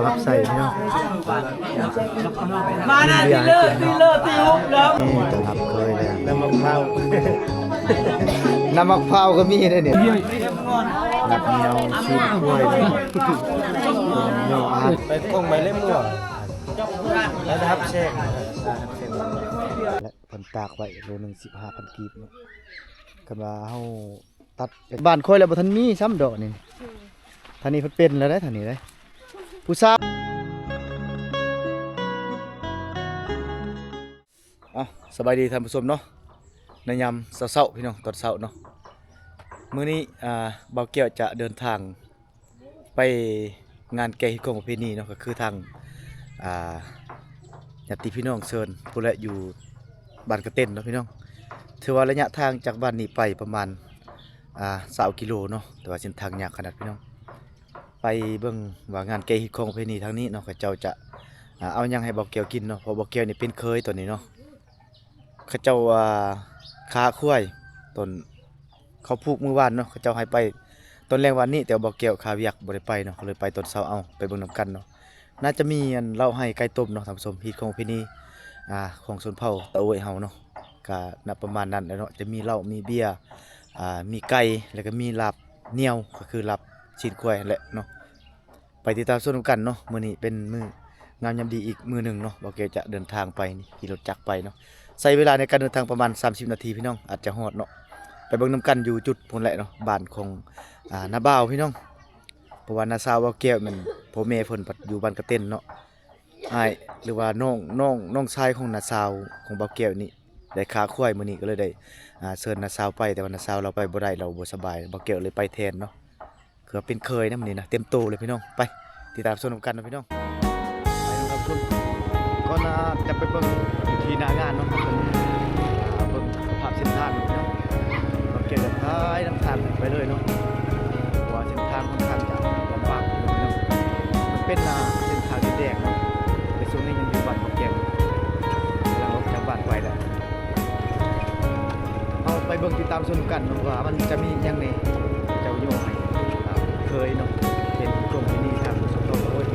ຮັບໃຊ້ເນາະ ມານະ ດີລເລີ ດີລເລີ ຕີຫຸບເນາະ ນີ້ຕ້ອນຮັບເຄີຍເລີຍ ນ້ຳໝາກພ້າວ ນ້ຳໝາກພ້າວກໍມີເດ້ນີ້ ລາບໜຽວ ຊີ້ນກ້ວຍ ໄປກົງໄປເລັບງົວ ລະດັບແຊງ ແລະເພິ່ນຕາກໄວ້ໂລໜຶ່ງສິບຫ້າພັນກີບເນາະ ຄັນວ່າເຮົາ ຕັດ ບ້ານຂ້ອຍແລ້ວບໍ່ທັນມີຊ້ຳດອກນີ້ ທາງນີ້ເພິ່ນເປັນແລ້ວເດ້ ທາງນີ້ເດ້ ຜູ້ສາວ ເອົ້າ ສະບາຍດີທ່ານຜູ້ຊົມເນາະ ໃນຍາມເຊົ້າໆ ພີ່ນ້ອງ ຕອນເຊົ້າເນາະ ມື້ນີ້ ອ່າ ບ່າວແກ້ວຈະເດີນທາງ ໄປງານແກ່ຮີດຄອງປະເພນີເນາະ ກໍຄືທາງ ອ່າ ຍາດຕິພີ່ນ້ອງເຊີນພຸ້ນແຫຼະ ຢູ່ບ້ານກະເຕັນເນາະພີ່ນ້ອງ ຖືວ່າໄລຍະທາງຈາກບ້ານນີ້ໄປປະມານ ອ່າ ຊາວກິໂລເນາະ ແຕ່ວ່າເສັ້ນທາງຍາກຂະໜາດພີ່ນ້ອງ ໄປເບິ່ງວ່າງານແກ່ຮີດຄອງປະເພນີທາງນີ້ເນາະ ເຂົາເຈົ້າຈະ ອ່າ ເອົາຫຍັງໃຫ້ບ່າວແກ້ວກິນເນາະ ເພາະບ່າວແກ້ວນີ້ເປັນເຂີຍຕອນນີ້ເນາະ ເຂົາເຈົ້າ ອ່າ ຂ້າຄວາຍ ຕອນເຂົາຜູກມື້ວານເນາະ ເຂົາເຈົ້າໃຫ້ໄປຕອນແລງວານນີ້ ແຕ່ວ່າບ່າວແກ້ວຄາວຽກບໍ່ໄດ້ໄປເນາະ ກໍເລີຍໄປຕອນເຊົ້າ ເອົາ ໄປເບິ່ງນຳກັນເນາະ ໜ້າຈະມີອັນເຫຼົ້າໄຮ່ໄກ່ຕົ້ມເນາະທ່ານຜູ້ຊົມ ຮີດຄອງປະເພນີ ອ່າ ຂອງຊົນເຜົ່າຕາໂອ້ຍເຮົາເນາະ ກະນະປະມານນັ້ນແຫຼະເນາະ ຈະມີເຫຼົ້າ ມີເບຍ ອ່າ ມີໄກ່ ແລ້ວກໍມີລາບໜຽວ ກໍຄືລາບຊີ້ນຄວາຍຫັ້ນແຫຼະເນາະ. ໄປຕິດຕາມຊົມນຳກັນເນາະ ມື້ນີ້ເປັນມື້ງາມຍາມດີອີກມື້ໜຶ່ງເນາະ ບ່າວແກ້ວຈະເດີນທາງໄປ ຂີ່ລົດຈັກໄປເນາະ ໃຊ້ເວລາໃນການເດີນທາງປະມານສາມສິບນາທີພີ່ນ້ອງ ອາດຈະຮອດເນາະ ໄປເບິ່ງນຳກັນຢູ່ຈຸດພຸ້ນແຫຼະເນາະ ບ້ານຂອງ ອ່າ ນ້າບ່າວພີ່ນ້ອງ ເພາະວ່ານ້າສາວບ່າວແກ້ວແມ່ນ ພໍ່ແມ່ເພິ່ນພັດຢູ່ບ້ານກະເຕັນເນາະ ອ້າຍ ຫຼືວ່ານ້ອງ ນ້ອງ ນ້ອງຊາຍຂອງນ້າສາວຂອງບ່າວແກ້ວນີ້ ໄດ້ຂ້າຄວາຍ ມື້ນີ້ກໍເລີຍໄດ້ ອ່າ ເຊີນນ້າສາວໄປ ແຕ່ວ່ານ້າສາວລາວໄປບໍ່ໄດ້ ລາວບໍ່ສະບາຍ ບ່າວແກ້ວເລີຍໄປແທນເນາະ ຄືວ່າເປັນເຂີຍນຳນີ້ນະ ເຕັມໂຕເລີຍພີ່ນ້ອງ ໄປຕິດຕາມຊົມນຳກັນເນາະພີ່ນ້ອງ ໄປນຳກັນ ກ່ອນໜ້າຈະໄປເບິ່ງທີ່ໜ້າງານເນາະ ເບິ່ງສະພາບເສັ້ນທາງເນາະ ບ່າວແກ້ວຈະຖ່າຍນຳທາງໄປເລີຍເນາະ ເພາະວ່າເສັ້ນທາງຂ້ອນຂ້າງຈະລຳບາກຢູ່ເນາະ ມັນເປັນ ອ່າ ເສັ້ນທາງດິນແດງເນາະ ແຕ່ຊ່ວງນີ້ຍັງຢູ່ບ້ານບ່າວແກ້ວ ກຳລັງອອກຈາກບ້ານໄປແລ້ວ. ເຮົາໄປເບິ່ງຕິດຕາມຊົມກັນເນາະ ວ່າມັນຈະມີຫຍັງແດ່ ເຈົ້າໂຍໃຫ້ ອ່າ ເຄີຍເນາະ ເຫັນກົມທີ່ນີ້ທາງສົມທົບ ໂອ້ຍ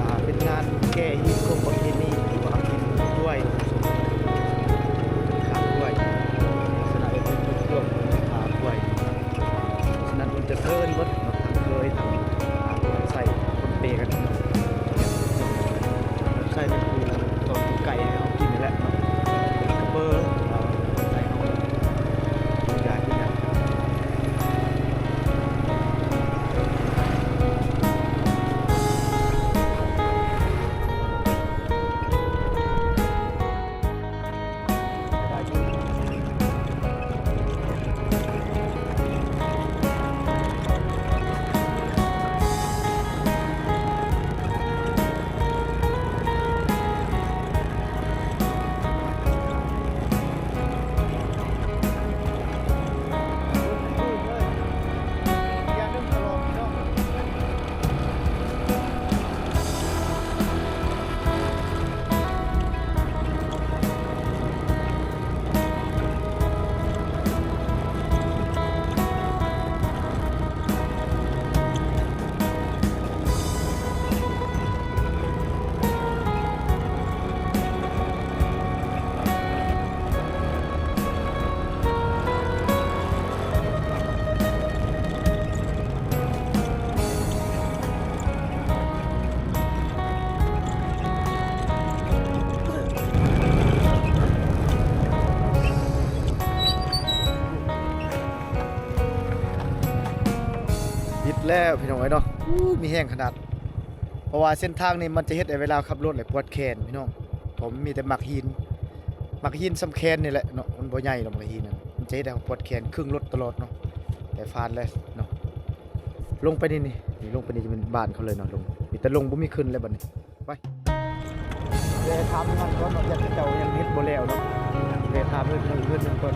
ອ່າ ເປັນງານແກ່ຮີດຄອງປະເພນີ ຫຼືວ່າກິນກ້ວຍ ຂ້າກ້ວຍ ລັກສະນະເປັນເປັນກ້ວຍ ຂ້າກ້ວຍ ສະນັ້ນເພິ່ນຈະເຊີນເບິດເນາະ ທັງເຄີຍ ທັງ ອ່າ ຄົນໃຊ້ ຄົນເປກັນເນາະ ໃຊ້ເປັນຜູ້ ຕອນໄກ່ໃຫ້ເຮົາກິນນີ້ແຫຼະເນາະ ເປີ ເອົາໃສ່ເຮົາ ຢາກກິນຫຍັງ ບິດແລ້ວພີ່ນ້ອງເອີຍເນາະ ອູ້ ມີແຮງຂະໜາດ ເພາະວ່າເສັ້ນທາງນີ້ມັນຈະເຮັດໃຫ້ເວລາຂັບລົດແລ້ວປວດແຂນພີ່ນ້ອງ ເພາະມັນມີແຕ່ໝາກຫີນ ໝາກຫີນສ່ຳແຂນນີ້ແຫຼະເນາະ ມັນບໍ່ໃຫຍ່ດອກໝາກຫີນນັ້ນ ມັນຈະເຮັດໃຫ້ເຮົາປວດແຂນ ຄຶ່ງລົດຕະຫຼອດເນາະ ແຕ່ຟາດແລ້ວເນາະ ລົງໄປນີ້ ນີ້ ນີ້ລົງໄປນີ້ຈະເປັນບ້ານເຂົາເລີຍເນາະ ລົງ ມີແຕ່ລົງ ບໍ່ມີຂຶ້ນແລ້ວບັດນີ້ ໄປ ແວ່ຖາມມັນກ່ອນເນາະ ຢ້ານເຂົາເຈົ້າຍັງເຮັດບໍ່ແລ້ວເນາະ ແວ່ຖາມເພິ່ນ ເພິ່ນ ເພິ່ນກ່ອນ.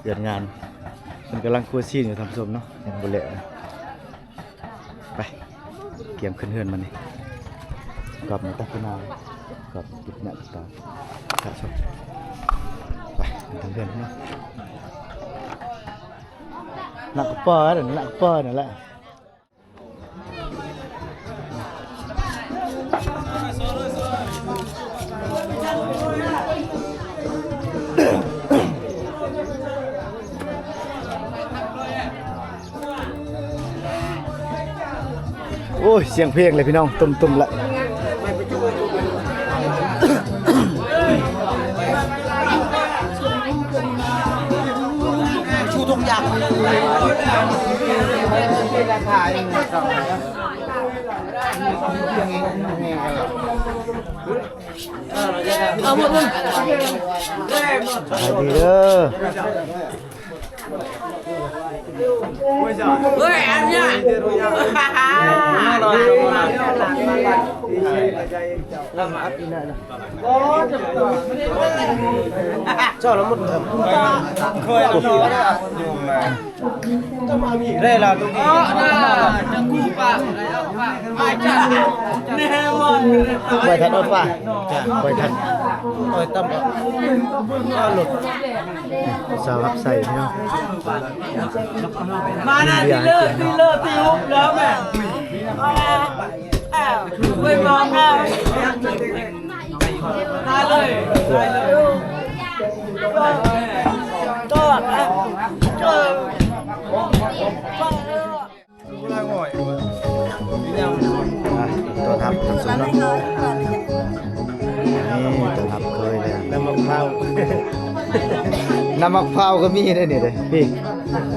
ເຮືອນງານ ເພິ່ນກຳລັງຄົວຊີ້ນຢູ່ທ່ານຜູ້ຊົມເນາະ ຍັງບໍ່ແລ້ວ. ໄປ ກຽມຂຶ້ນເຮືອນມານີ້ ກອບມາຕັກຂຶ້ນມາ ກອບກິນໜ້າກິນຕາ ສະສົມ ໄປທາງເຮືອນເນາະ ໜ້າກະປໍນັ້ນ ໜ້າກະປໍນັ້ນແຫຼະ. ໂອ້ຍ ສຽງເພງເລີຍພີ່ນ້ອງ ຕຸ້ມໆ ລະ ສະບາຍດີເດີ ເຮີ້ຍ ອັນເນີ້ຍ ເຈົ້າລະໝົດ ເຄີຍລະ ໄດ້ລະ ໄວ້ທັນອອດວ່າ ໄວ້ທັນ ໄວ້ຕຳ ລົດ ສາວຮັບໃຊ້ພີ່ນ້ອງ ມານະ ດີເລີ ດີເລີ ຕີຫຸບແລ້ວແມ່ ເວີຍ ມາ ມາເລີຍ ມາເລີຍ ອ່ະ ຕ້ອນຮັບທ່ານຜູ້ຊົມເນາະ ນີ້ຕ້ອນຮັບເຄີຍເລີຍ ນ້ຳໝາກພ້າວ ນ້ຳໝາກພ້າວກໍມີເດ້ນີ້ເດ້ ພີ່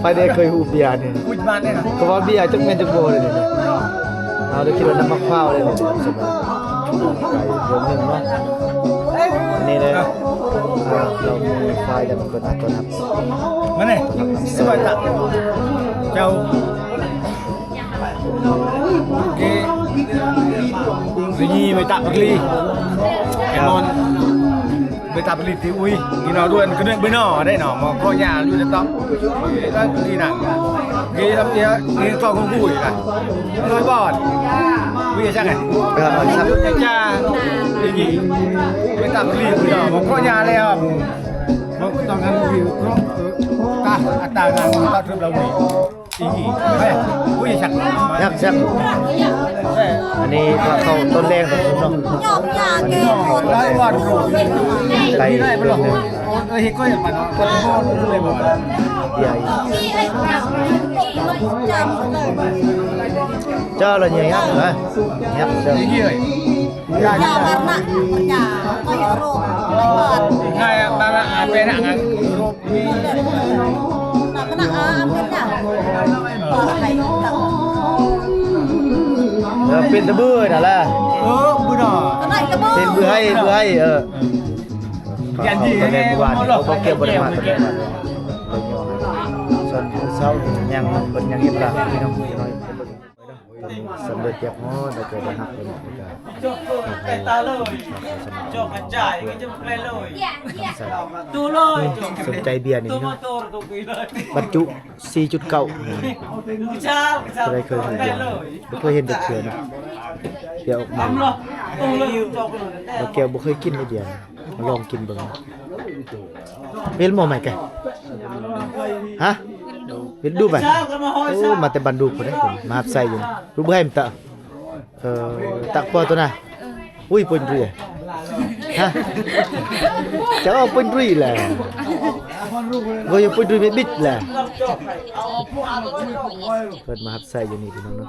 ໃຜແດ່ເຄີຍຮູ້ເບຍນີ້ ເຂົາວ່າເບຍຈັກແມ່ນຈັກບໍ່ເດ້ນີ້ ເຮົາໄດ້ຄິດວ່ານ້ຳໝາກພ້າວເດ້ນີ້ ໄປເລື່ອງໜຶ່ງເນາະ ອັນນີ້ເດ້ ອ່າ ເຮົາມີຝ່າຍຈາກເພິ່ນ ອ່າ ຕ້ອນຮັບ ມານີ້ ສະບາຍຕາ ເຈົ້າ ໂອເຄ ນີ້ໄປຕະບັກລີ ແກນອນ ໄປຕະບັກລີ ຕີອຸຍ ນີ້ເນາະ ດ້ວຍ ກະເນີດ ບືນໍ ໄດ້ເນາະ ໝໍ້ເກາະຫຍ້າ ຢູ່ໃນຕອກ ແລ້ວທີ່ນັ້ນ ເກລຳເຕຍ ເກຕອກຂອງກູອີກນະ ລອຍບອດ ວິຈາກ ເອີ ຈັກ ອີກ ໄປຕະບັກລີ ບືນນໍ ໝໍ້ເກາະຫຍ້າແລ້ວ ບໍ່ຕ້ອງກັນ ຕາ ອັດຕາ ຕາເທີບລາວ ອີກ ເອີຍ ອຸຍ ຈັກ ຈັກ ຈັກ ເອີຍ ອັນນີ້ພາເຂົ້າຕົ້ນແລງເນາະ ຍອກຢາກ ອັນນີ້ພາເຂົ້າຕົ້ນແລງ ໄກ່ເດືອນໜຶ່ງ ເອີຍ ເຮັດກ້ອຍປານເນາະ ເດຍ ເຈົ້າລະເຍຍຍັກນະ ຍັກເຈົ້າ ຢາ ຢາ ຢາ ກໍເຮັດໂລກ ໄປເປີດ ໃຫ້ ອາ ເປັນ ອາ ໂລກ ເອີ ເປັນຕະບືນັ້ນແຫຼະ ເອີ ບືໜໍ ເປັນບືໄຮ ບືໄຮ ເອີ ຢ່າງດີ ເຂົາກໍແມ່ນເມື່ອວານນີ້ ເຂົາບໍ່ກ່ຽວ ບໍ່ໄດ້ມາ ສ່ວນເຊົ້າຍັງ ເພິ່ນຍັງເຮັດລາບ ພີ່ນ້ອງ ສຳເລັດຮຽບຮ້ອຍ ແລ້ວກໍໄດ້ຮັບເພິ່ນ ເຈົ້າໄປຕາເລີຍ ເຈົ້າກະຈ່າຍ ເຈົ້າແປເລີຍ ຕູ້ເລີຍ ສົນໃຈເບຍນີ້ເນາະ ບັນຈຸ ສີ່ຈຸດເກົ້າ ຜູ້ໃດເຄີຍເຫັນເບຍ ບໍ່ເຄີຍເຫັນຈັກເທື່ອເນາະ ເບຍອອກມາ ແລ້ວແກບໍ່ເຄີຍກິນເບຍ ລອງກິນເບິ່ງ ເປັນບໍ່ແມ່ແກ ຮະ ເປັນດູໄປ ໂອ້ ມາແຕ່ບ້ານດູພຸ້ນເດ້ ມາຮັບໃຊ້ຢູ່ ລູກບໍ່ໃຫ້ມັນຕະ ເອີ ຕັກພໍຕົວນະ ເອີ ອຸຍ ປົນດຸຍ ຮະ ຈະເອົາປົນດຸຍແຫຼະ ບໍ່ຢູ່ປົນດຸຍໄປບິດແຫຼະ ເພິ່ນມາຮັບໃຊ້ຢູ່ນີ້ພີ່ນ້ອງເນາ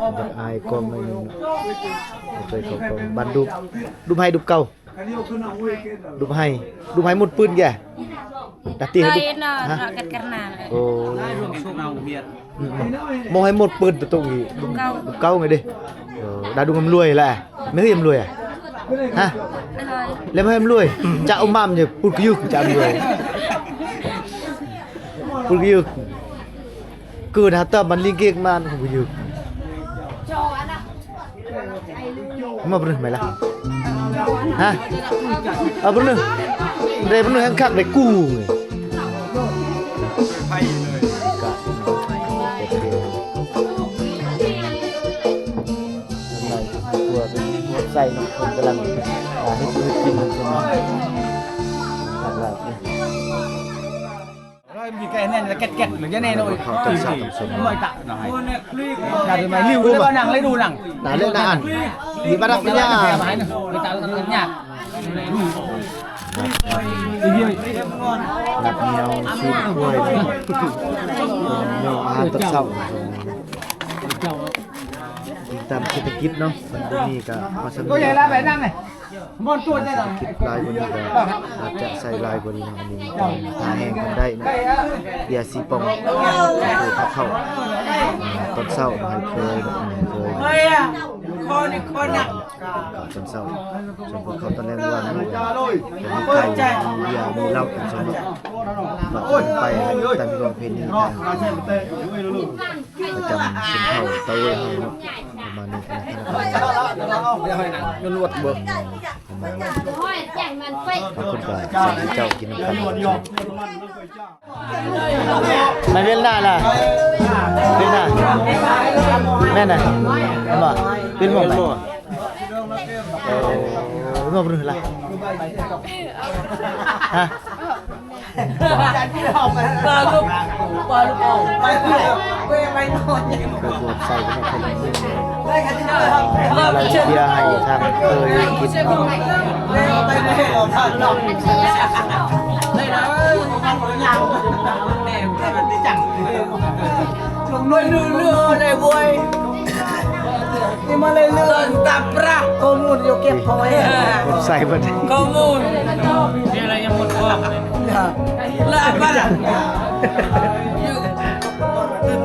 ະ ບັກອາຍກ້ອງໜ້ອຍໜຶ່ງເນາະ ບໍ່ເຄີຍເຂົ້າກ້ອງ ບ້ານດຸ ດຸໄຮດຸເກົ່າ ດຸໄຮ ດຸໄຮໝົດປືນແກ ດັດຕີໃຫ້ດຸ ໄດ້ເນາະ ຮະ ເນາະ ກັດກັນນາ ໂອ້ ອືມໆ ມອງໃຫ້ໝົດປືນຕະຕຸງອີກ ດຸເກົ່າ ດຸເກົ່າໄງເດ້ ເອີ ດາດຸງອຳລວຍແຫຼະ ແມ່ນຫືອອຳລວຍອະ ຮະ ແລ້ວໃຫ້ອຳລວຍ ຈະເອົາມາມຢູ່ ປຸດກະຍຸກ ຈະອຳລວຍ ປຸດກະຍຸກ ເກີດຫາຕາມັນລີເກກມານ ກະຍຸກ ມາບຣຶໄໝລະ ຮະ ເອົາບຣຶ ໄດ້ບຣຶແຮງຄັກ ໄດ້ກູ ເອີ ໄກ່ເນາະ ເພິ່ນກຳລັງ ອ່າ ເຮັດຢູ່ເຮັດກິນເພິ່ນເນາະ ຄັກຫຼາຍ. ເຮົາມີໄກ່ແໜ້ນລະແກັດໆ ລະຈະແນ່ໜ້ອຍ ເຂົາເຈົ້າສາວເຂົາ ການມາລິວ ແລ້ວກໍນັ່ງ ໄດ້ດູໜັງ ໜ້າເລະໜ້າອັນ ມີບັດຮັບປັນຍາ ໄປຕາມກັນຍາກ ລາບໜຽວ ຊີ້ນຄວາຍ ເນາະ ອາຫານຕອນເຊົ້າ ອີງຕາມເສດຖະກິດເນາະ ມັນບໍ່ມີກໍເອົາສ່ຳນີ້ ໂຕໃຫຍ່ລະໄປນັ່ງນີ້ ບ່ອນຕົວະໄດ້ດອກ ເສດຖະກິດຫຼາຍກວ່ານີ້ກໍອາດຈະໃສ່ຫຼາຍກວ່ານີ້ເນາະ ອັນນີ້ຫາແຮງເພິ່ນໄດ້ເນາະ ເບຍສີ່ປ່ອງ ເຂົ້າ ຕອນເຊົ້າໃຫ້ເຄີຍເນາະ ເຄີຍ ເຂົ້າຕອນເຊົ້າ ສ່ວນພວກເຂົ້າຕອນແລງວານນີ້ກໍມີໄກ່ ມີເບຍ ມີເຫຼົ້າ ເປັນຕົ້ນເນາະ ເນາະ ເພິ່ນໄປຕາມປະເພນີ ປະຈຳຊົນເຜົ່າຕາເວີຍເຮົາເນາະ ປະມານນີ້ ຈົນຫວດເບິ່ງ ປະມານນີ້ ບາງຄົນກໍສາມສີ່ເຈົ້າກິນນຳກັນ. ມາເວລນາລະ ເວລນາ ແມ່ນນະ ແມ່ນບໍ່? ເປັນໝໍໄປ ເອີ ເປັນໝໍບໍ່ລະ ຮະ? ປາລູກ ປາລູກອອກໄປ ໄປນອນ ເກີດບວກໃສ່ກັນເນາະ ເພິ່ນເລີຍເບຍໃຫ້ທາງເຄີຍກິນເນາະ ໄປນອນ ໄດ້ລະ ໄດ້ເລື່ອຍ ນີ້ມາເລື້ອຍໆ ຕາມປຣາ ຂໍ້ມູນຢູ່ເກັບເອົາໄວ້ ເກັບໃສ່ເບິດ ຂໍ້ມູນ ມີອະໄລຍັງໝົດຄວາມ ລະປຣາ ຢູ່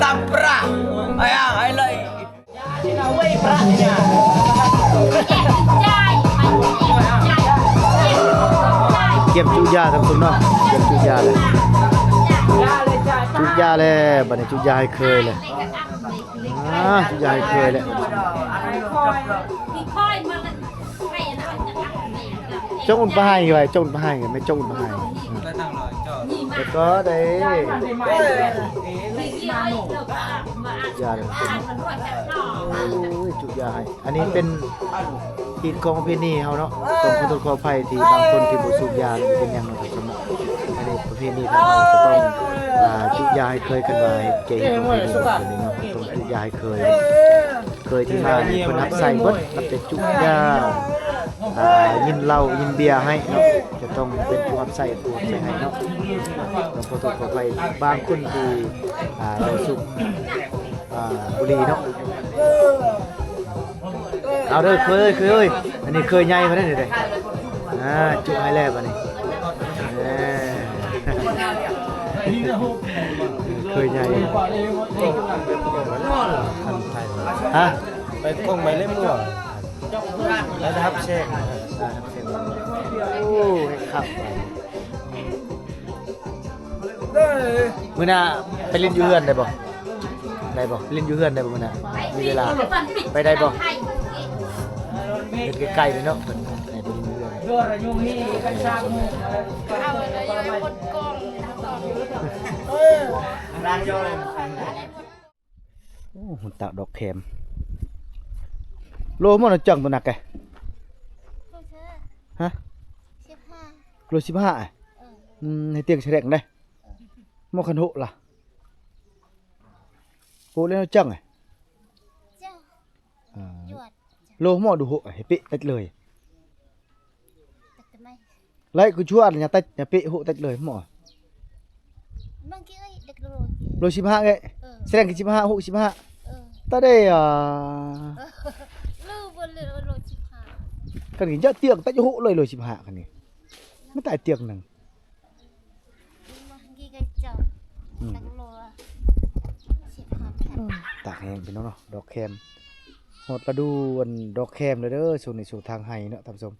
ຕາມປຣາ ໄອ້ອາ ໄອ້ເລີຍ ກຽມຈຸຢາທ່ານຜູ້ຊົມເນາະ ກຽມຈຸຢາແລ້ວ ຈຸຢາແລ້ວ ບັດນີ້ຈຸຢາໃຫ້ເຄີຍແລ້ວ. ອ່າ ຢາຍເຄີຍແຫຼະ ຈົງອຸ່ນປະໄຫ ໄວ້ ຈົງອຸ່ນປະໄຫ ແມ່ຈົງອຸ່ນປະໄຫ ແລ້ວກໍໄດ້ ຢາ ໂອ້ຍ ຈຸຢາໃຫ້ ອັນນີ້ເປັນຮີດຂອງປະເພນີເຮົາເນາະ ຕ້ອງຂໍໂທດຂໍອະໄພທີ່ບາງຄົນທີ່ບໍ່ສູບຢາ ເປັນຫຍັງເນາະ ອັນນີ້ປະເພນີຂອງເຮົາຈະຕ້ອງ ອ່າ ຈຸຢາໃຫ້ເຄີຍ ຄັນວ່າເຮັດແກ່ເຮັດປະເພນີແບບນີ້ເນາະ ຕ້ອງຈຸຢາໃຫ້ເຄີຍ ເຄີຍທີ່ມານີ້ເພິ່ນຮັບໃຊ້ເບິດ ນັບແຕ່ຈຸຢາ ອ່າ ຍິນເຫຼົ້າຍິນເບຍໃຫ້ເນາະ ຈະຕ້ອງເປັນຜູ້ຮັບໃຊ້ ຜູ້ຮັບໃຊ້ໃຫ້ເນາະ ຕ້ອງຂໍໂທດຂໍອະໄພບາງຄົນທີ່ ອ່າ ເຈົ້າສູບ ອ່າ ບຸຫຼີ່ເນາະ ເອົາເດີ ເຄີຍ ເຄີຍ ອັນນີ້ເຄີຍໃຫຍ່ເພິ່ນເດ້ ອ່າ ຈຸໃຫ້ແລ້ວບັດນີ້ ເອີ ເຄີຍໃຫຍ່ ຮະ ໄປກົງໄປເລັບມ່ວງ ແລ້ວຈະຮັບແຊງ ໂອ້ ເຮັດຄັກ ມື້ໜ້າໄປຫຼິ້ນຢູ່ເຮືອນໄດ້ບໍ່? ໄດ້ບໍ່? ຫຼິ້ນຢູ່ເຮືອນໄດ້ບໍ່ມື້ໜ້າ? ມີເວລາ ໄປໄດ້ບໍ່? ເຮັດໃກ້ໆເລີຍເນາະ ເພິ່ນໃຫ້ໄປຫຼິ້ນຢູ່ເຮືອນ ໂອ້ ມັນຕາກດອກແຄມ ໂລໝໍນະຈັງຕົວໜັກແກ ຮະ? ໂລສິບຫ້າ ເອີ ອືມ ໃຫ້ຕຽງສະແດງໄດ໋ ໝໍຄັນໂຮລະ ໂຮແລ້ວຈັງ ເຈົ້າ ອ່າ ໂລໝໍດູໂຮ ໃຫ້ເປະຕັດເລີຍ ຕັດໄດ້ໄໝ? ໄລ່ກູຊວນ ຢ່າຕັດ ຢ່າເປະ ໂຮຕັດເລີຍໝໍ ໂລສິບຫ້າເອີຍ ສະແດງສິບຫ້າ ໂຮສິບຫ້າ ເອີ ຕາໄດ້ ອ່າ ໂລສິບຫ້າ ຄັນນີ້ຢ່າຕຽງ ຕັດໂຮເລີຍ ໂລສິບຫ້າ ຄັນນີ້ ມັນຕາຍຕຽງໜຶ່ງ ຕາກແຮງພີ່ນ້ອງເນາະ ດອກແຄມ ຮອດລະດູອັນດອກແຄມແລ້ວເດີ ຊ່ວງນີ້ຊ່ວງທາງໄຮ່ເນາະທ່ານຜູ້ຊົມ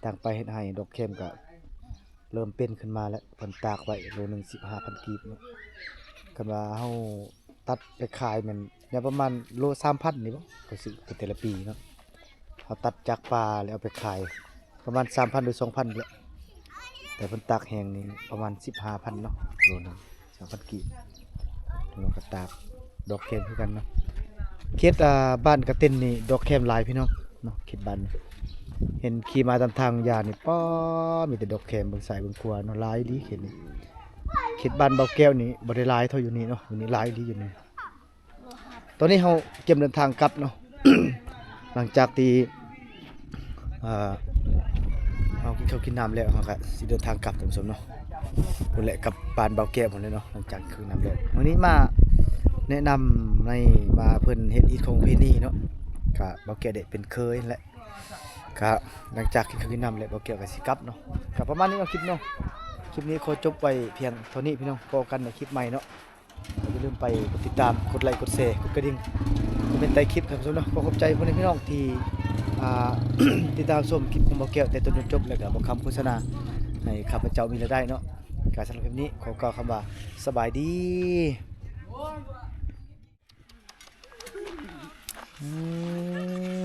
ທາງໄປເຮັດໄຮ່ ດອກແຄມກະເລີ່ມເປັນຂຶ້ນມາແລ້ວ ເພິ່ນຕາກໄວ້ໂລໜຶ່ງສິບຫ້າພັນກີບເນາະ ຄັນວ່າເຮົາຕັດໄປຂາຍແມ່ນ ຢ່າປະມານໂລສາມພັນນີ້ບໍ່ ເຂົາຊື້ເປັນແຕ່ລະປີເນາະ ເຮົາຕັດຈາກປ່າແລ້ວເອົາໄປຂາຍ ປະມານສາມພັນ ຫຼື ສອງພັນແຫຼະ ແຕ່ເພິ່ນຕາກແຫ້ງນີ້ປະມານສິບຫ້າພັນເນາະ ໂລໜຶ່ງສາມພັນກີບ ແລ້ວກໍຕາກດອກແຄມຄືກັນເນາະ ເຂດ ອ່າ ບ້ານກະເຕັນນີ້ດອກແຄມຫຼາຍພີ່ນ້ອງເນາະ ເຂດບ້ານນີ້ ເຫັນຂີ່ມາຕາມທາງຢານີ້ ປ້າ ມີແຕ່ດອກແຄມ ເບິ່ງຊ້າຍເບິ່ງຂວາເນາະ ຫຼາຍອີ່ຫຼີເຂດນີ້. ເຂດບ້ານເບົາແກ້ວນີ້ບໍ່ໄດ້ຫຼາຍເທົ່າຢູ່ນີ້ເນາະ ຢູ່ນີ້ຫຼາຍອີ່ຫຼີຢູ່ນີ້. ຕອນນີ້ເຮົາກຽມເດີນທາງກັບເນາະ ຫຼັງຈາກທີ່ ເອີ ເຮົາກິນເຂົ້າກິນນ້ຳແລ້ວ ເຮົາກະຊິເດີນທາງກັບທ່ານຜູ້ຊົມເນາະ ພຸ້ນແຫຼະ ກັບບ້ານເບົາແກ້ວພຸ້ນແຫຼະເນາະ. ຫຼັງຈາກກິນນ້ຳແລ້ວ ມື້ນີ້ມາແນະນຳໃນວ່າເພິ່ນເຮັດຮີດຄອງປະເພນີເນາະ ກະເບົາແກ້ວໄດ້ເປັນເຄີຍຫັ້ນແຫຼະ. ກະຫຼັງຈາກກິນເຂົ້າກິນນ້ຳແລ້ວ ເບົາແກ້ວກະຊິກັບເນາະ. ກະປະມານນີ້ເນາະຄລິບເນາະ ຄລິບນີ້ຂໍຈົບໄວ້ພຽງເທົ່ານີ້ພີ່ນ້ອງ ພໍ້ກັນໃນຄລິບໃໝ່ເນາະ. ກໍຢ່າລືມໄປກົດຕິດຕາມ ກົດໄລ ກົດແຊ ກົດກະດິ່ງ ຄອມເມັນໃຕ້ຄລິບ ທ່ານຜູ້ຊົມເນາະ. ຂໍຂອບໃຈພໍ່ແມ່ພີ່ນ້ອງທີ່ ອ່າ ຕິດຕາມຊົມຄລິບຂອງເບົາແກ້ວແຕ່ຕົ້ນຈົນຈົບ ແລ້ວກະເບົາຄຳໂຄສະນາໃຫ້ຂ້າພະເຈົ້າມີລາຍໄດ້ເນາະ. ກະສຳລັບຄລິບນີ້ຂໍກ່າວຄຳວ່າສະບາຍດີ. ອື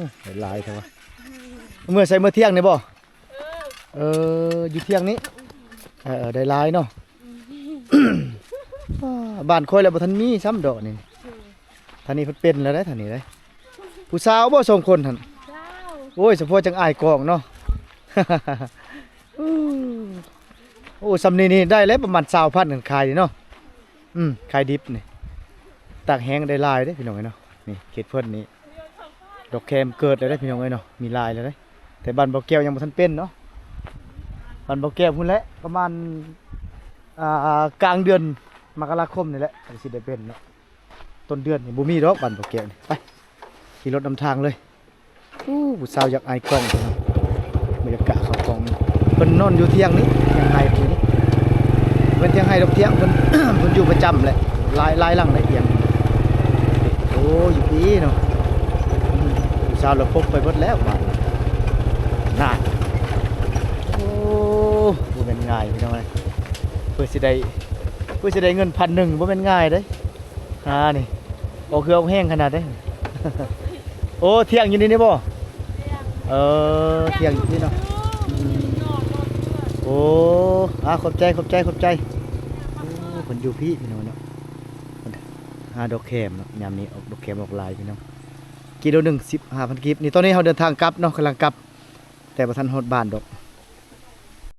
ມ ຫຼາຍແທ້ວະ ເມືອໃສ ເມືອທ່ຽງນີ້ບໍ່? ເອີ ຢູ່ທ່ຽງນີ້ ເອີ ໄດ້ຫຼາຍເນາະ. ບ້ານຂ້ອຍລະບໍ່ທັນມີຊ້ຳດອກນີ້ ທາງນີ້ເພິ່ນເປັນແລ້ວເດ້ ທາງນີ້ເດ້. ຜູ້ສາວບໍ່ສອງຄົນຫັ້ນ? ໂອ້ຍ ສະໂພກຈັ່ງອາຍກ້ອງເນາະ. ໂອ້ ຊ່ຳນີ້ນີ້ໄດ້ແລ້ວປະມານຊາວພັນ ຄັນຂາຍນີ້ເນາະ. ອືມ ຂາຍດິບນີ້ ຕາກແຫ້ງໄດ້ຫຼາຍເດ້ພີ່ນ້ອງເອີຍເນາະ. ນີ້ເຂດເພິ່ນນີ້ ດອກແຄມເກີດແລ້ວເດ້ພີ່ນ້ອງເອີຍເນາະ ມີຫຼາຍແລ້ວເດ້. ແຕ່ບ້ານບໍ່ແກ້ວຍັງບໍ່ທັນເປັນເນາະ ບ້ານບໍ່ແກ້ວພຸ້ນແຫຼະ ປະມານ ອ່າ ກາງເດືອນມະກະລາຄົມນີ້ແຫຼະ ກໍຊິໄດ້ເປັນເນາະ. ຕົ້ນເດືອນນີ້ບໍ່ມີດອກ ບ້ານບໍ່ແກ້ວນີ້. ໄປຂີ່ລົດນຳທາງເລີຍ. ໂອ້ ຜູ້ສາວຢາກອາຍກ້ອງເນາະ ບໍ່ຢາກກະເຂົ້າກ້ອງ. ເພິ່ນນອນຢູ່ທ່ຽງນີ້ ທ່ຽງໄຮ່ນີ້ ເປັນທ່ຽງໄຮ່ດອກ ທ່ຽງເພິ່ນ ເພິ່ນຢູ່ປະຈຳແຫຼະ. ຫຼາຍ ຫຼາຍຫຼັງໄດ໋ທ່ຽງ. ໂອ້ ຢູ່ພີ້ເນາະ ຜູ້ສາວລະປົກໄປເບິດແລ້ວບາດນັ້ນ. ໂອ້ ບໍ່ແມ່ນງ່າຍພີ່ນ້ອງເອີຍ ເພື່ອຊິໄດ້ ເພື່ອຊິໄດ້ເງິນພັນໜຶ່ງ ບໍ່ແມ່ນງ່າຍເດ້. ອ່າ ນີ້ ອອກເຫື່ອອອກແຮງຂະໜາດໃດ. ໂອ້ ທ່ຽງຢູ່ນີ້ນີ້ບໍ່? ເອີ ທ່ຽງຢູ່ນີ້ເນາະ. ອືມ ໂອ້ ອ່າ ຂອບໃຈ ຂອບໃຈ ຂອບໃຈ. ໂອ້ ເພິ່ນຢູ່ພີ້ພີ່ນ້ອງເນາະ ຫາດອກແຄມເນາະ. ຍາມນີ້ອອກ ດອກແຄມອອກຫຼາຍພີ່ນ້ອງ. ກິໂລໜຶ່ງສິບຫ້າພັນກີບ. ນີ້ຕອນນີ້ເຮົາເດີນທາງກັບເນາະ ກຳລັງກັບ ແຕ່ບໍ່ທັນຮອດບ້ານດອກ.